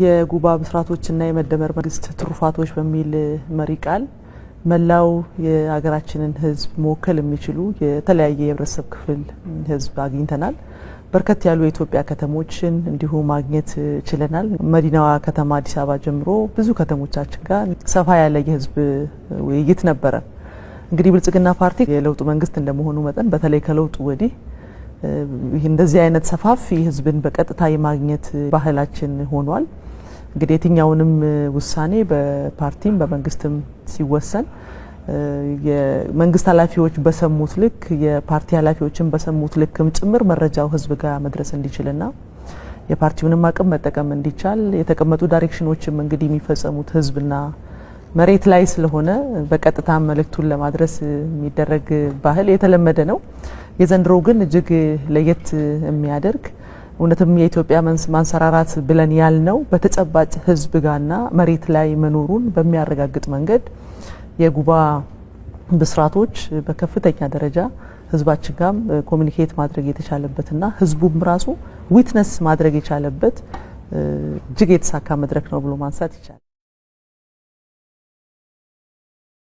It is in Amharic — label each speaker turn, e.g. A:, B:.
A: የጉባ ብስራቶችና የመደመር መንግስት ትሩፋቶች በሚል መሪ ቃል መላው የሀገራችንን ሕዝብ መወከል የሚችሉ የተለያየ የህብረተሰብ ክፍል ሕዝብ አግኝተናል። በርከት ያሉ የኢትዮጵያ ከተሞችን እንዲሁ ማግኘት ችለናል። መዲናዋ ከተማ አዲስ አበባ ጀምሮ ብዙ ከተሞቻችን ጋር ሰፋ ያለ የህዝብ ውይይት ነበረ። እንግዲህ ብልጽግና ፓርቲ የለውጡ መንግስት እንደመሆኑ መጠን በተለይ ከለውጡ ወዲህ እንደዚህ አይነት ሰፋፊ ህዝብን በቀጥታ የማግኘት ባህላችን ሆኗል። እንግዲህ የትኛውንም ውሳኔ በፓርቲም በመንግስትም ሲወሰን የመንግስት ኃላፊዎች በሰሙት ልክ፣ የፓርቲ ኃላፊዎችን በሰሙት ልክም ጭምር መረጃው ህዝብ ጋር መድረስ እንዲችልና የፓርቲውንም አቅም መጠቀም እንዲቻል፣ የተቀመጡ direction ኦችም እንግዲህ የሚፈጸሙት ህዝብና መሬት ላይ ስለሆነ በቀጥታ መልእክቱን ለማድረስ የሚደረግ ባህል የተለመደ ነው። የዘንድሮ ግን እጅግ ለየት የሚያደርግ፣ እውነትም የኢትዮጵያ ማንሰራራት ብለን ያልነው በተጨባጭ ህዝብ ጋርና መሬት ላይ መኖሩን በሚያረጋግጥ መንገድ የጉባ ብስራቶች በከፍተኛ ደረጃ ህዝባችን ጋርም communicate ማድረግ የተቻለበትና ህዝቡም ራሱ witness ማድረግ የቻለበት እጅግ የተሳካ መድረክ ነው ብሎ ማንሳት ይቻላል።